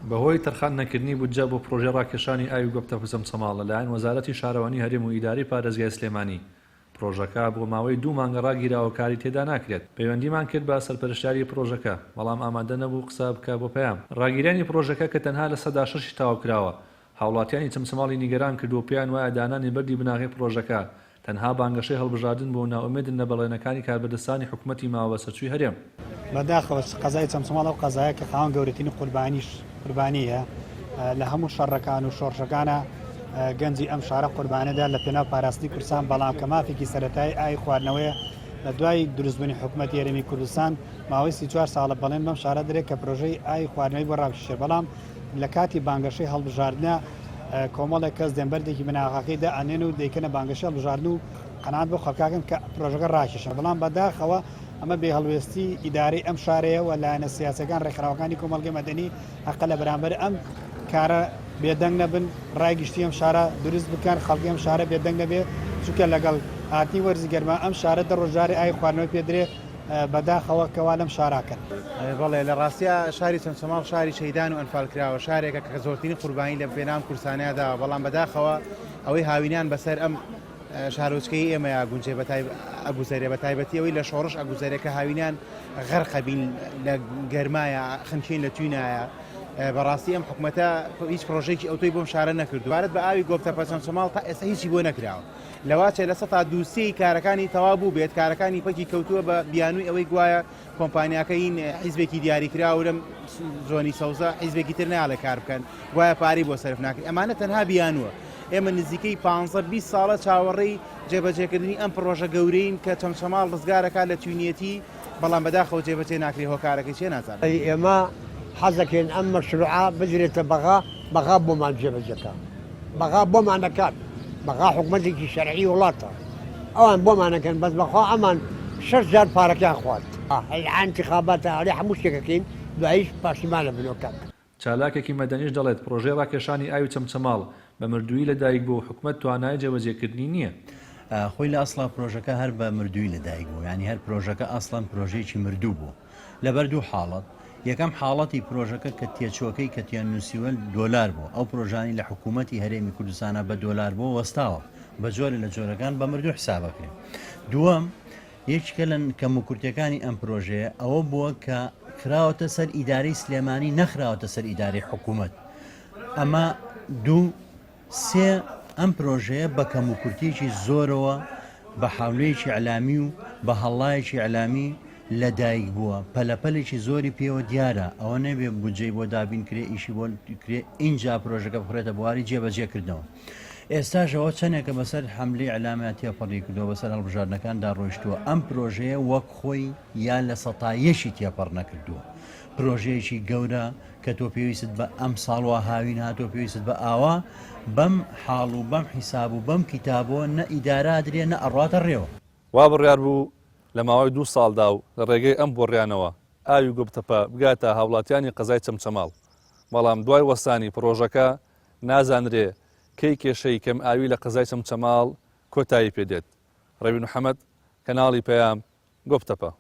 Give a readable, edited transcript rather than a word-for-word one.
بەهۆی تەرخان نەکردنی بودجە بۆ پڕۆژەی ڕاکێشانی ئاوی گۆپتەپە چەمچەماڵ لەلایەن وەزارەتی شارەوانی هەرێم و ئیدارەی پارێزگای سلێمانی، پڕۆژەکە بۆ ماوەی دوو مانگە ڕاگیراوە کاری تێدا ناکرێت. پەیوەندیمان کرد بە سەرپەرشتیاری پڕۆژەکە، بەڵام ئامادە نەبوو قسە بکە بۆ پەیام. ڕاگیرانی پڕۆژەکە کە تەنها 6% ی تەواو کراوە، هاوڵاتیانی چەمچەماڵی نیگەران کردووە و پێیان وایە دانانی بەردی بناغەی پڕۆژەکە تەنها بانگەشەی هەڵبژاردن بووە و نائومێدن لە بەڵێنەکانی کاربەدەستانی حکومەتی ماوەبەسەرچووی هەرێم. بەداخەوە قەزای چەمچەماڵ ئەو قەزایە کە خاوەن گەورەترین قوربانیش قوربانییە لە هەموو شەڕەکان و شۆڕشەکانە گەنجی ئەم شارە قوربانیدا لە پێناو پاراستنی کوردستان بەڵام کە مافێکی سەرەتایی ئاوی خواردنەوەیە لە دوای دروستبوونی حکوومەتی هەرێمی کوردستان ماوەی 34 ساڵە بەڵێن بەم شارە درێت کە پرۆژەی ئاوی خواردنەوەی بۆ ڕابکێشێت بەڵام لە کاتی بانگەشەی هەڵبژاردنە کۆمەڵێک کەس دێن بەردێکی بناغەکەی دائەنێن و دەیکەنە بانگەشەی هەڵبژاردن و قەناعەت بۆ خەڵکاکەن کە پرۆژەکە ڕاکێشن بەڵام بەداخەوە ئەمە بێ هەڵوێستی ئیدارەی ئەم شارەیە و لایەنە سیاسەکان ڕێکخراوەکانی کۆمەڵگەی مەدەنی هەقە لە بەرامبەر ئەم کارە بێدەنگ نەبن ڕای گشتی ئەم شارە دروست بکەن خەڵکی ئەم شارە بێدەنگ نەبێ چونکە لەگەڵ هاتنی وەرزی گەرما ئەم شارە دە ڕۆژ جارێ ئاوی خواردنەوەی پێ درێ بەداخەوە کەوا لەم شارا کەن. بەڵێ لە ڕاستیا شاری چەمچەماڵ شاری شەهیدان و ئەنفالکراوە، شارێکە کە زۆرترین قوربانی لە پێناو ئەم کوردستانەیا داوە، بەڵام بەداخەوە ئەوەی هاوینان بەسەر ئەم شارۆچکەی ئێمەیا گونجێ ئەگوزەرێ بە تایبەتی ئەوەی لە شۆڕش ئەگوزەرێ کە هاوینان غەرقە بین لە گەرمایە خنکین لە توینایە بەڕاستی ئەم حکومەتە هیچ پرۆژێکی ئەوتۆی بۆم شارە نەکردو بارەت بە ئاوی گۆپتەپە چەمچەماڵ تا ئێستا هیچی بۆ نەکراوە لەواچێ لە سەتا دوو سێی کارەکانی تەواو بووبێت، کارەکانی پەکی کەوتووە بە بیانووی ئەوەی گوایە کۆمپانیاکە هین حیزبێکی دیاریکراو لەم زۆنی سەوزە حیزبێکی تر نایەڵێ کار بکەن، گوایە پارەی بۆ سەرف ناکرێت. ئەمانە تەنها بیانووە. ئێمە نزیکەی پانزە 20 ساڵە چاوەڕێی جێبەجێکردنی ئەم پڕۆژە گەورەین کە چەمچەماڵ ڕزگارەکات لە توینیەتی، بەڵام بەداخەوە جێبەجێ ناکرێت، هۆکارەکەی چیە نازانم. ئێمە حەزەکەین ئەم مەشروعە بدرێتە بەغا، بەغا بۆمان جێبەجێ کا. بەغا بۆمان ئەکات بەغا حکومەتێکی شەرعی وڵاتە ئەوان بۆمان ئەکەن بەس بەخوا ئەمان شەش جار پارەکەیان خوارد ئینتخاباتە ئەڵێ هەموو شتێک ئەکەین دواییش پاشیمانە بنەوە کاک. چالاکێکی مەدەنیش دەڵێت، پڕۆژەی ڕاکێشانی ئاوی چەمچەماڵ بە مردوویی لەدایک بووە و حکومەت توانای جێبەجێکردنی نییە. خۆی لە ئەسڵا پرۆژەکە هەر بە مردووی لەدایک بوو، یانی هەر پرۆژەکە ئەسڵەن پرۆژەیەکی مردوو بوو. لەبەر دوو حاڵەت، یەکەم حاڵەتی پرۆژەکە کە تێچووەکەی کە تیان نووسیوە دۆلار بوو، ئەو پرۆژانەی لە حکوومەتی هەرێمی کوردستانا بە دۆلار بووە وەستاوە، بە جۆرێ لە جۆرەکان بە مردوو حسابەکرێ. دووەم، یەکێکە لە کەموکورتیەکانی ئەم پرۆژەیە ئەوە بووە کە خراوەتە سەر ئیدارەی سلێمانی نەخراوەتە سەر ئیدارەی حکوومەت. ئەمە دوو. سێ، ئەم پرۆژەیە بە کەموکورتییەکی زۆرەوە، بە حەولەیەکی ئیعلامی و بە هەڵڵایەکی ئیعلامی لە دایک بووە، پەلەپەلێکی زۆری پێوە دیارە، ئەوە نەبێ بودجەی بۆ دابین کرێ، ئیشی بۆ کرێ، ئینجا پرۆژەکە بخرێتە بواری جێبەجێکردنەوە. ئێستاش ئەوە چەندێکە بەسەر حەملەی ئیعلامیا تێپەڕی کردووە، بەسەر هەڵبژاردنەکاندا ڕۆیشتووە، ئەم پرۆژەیە وەک خۆی یا لە سەتا یەکی تێپەڕ نەکردووە. پرۆژەیەکی گەورە کە تۆ پێویستت بە ئەم ساڵ وا هاوین هاتووە پێویستت بە ئاوا بەم حاڵ و بەم حیساب و بەم کیتابەوە نە ئیدارە ئەدرێ نە ئەڕواتە ڕێوە. وا بڕیار بوو لە ماوەی دوو ساڵدا و لە ڕێگەی ئەم بۆڕیانەوە ئاوی گۆپتەپە بگاتە هاوڵاتیانی قەزای چەمچەماڵ، بەڵام دوای وەستانی پڕۆژەکە نازانرێ کەی کێشەی کەمئاوی لە قەزای چەمچەماڵ کۆتایی پێدێت. ڕێبین محەمەد، کەناڵی پەیام، گۆپتەپە.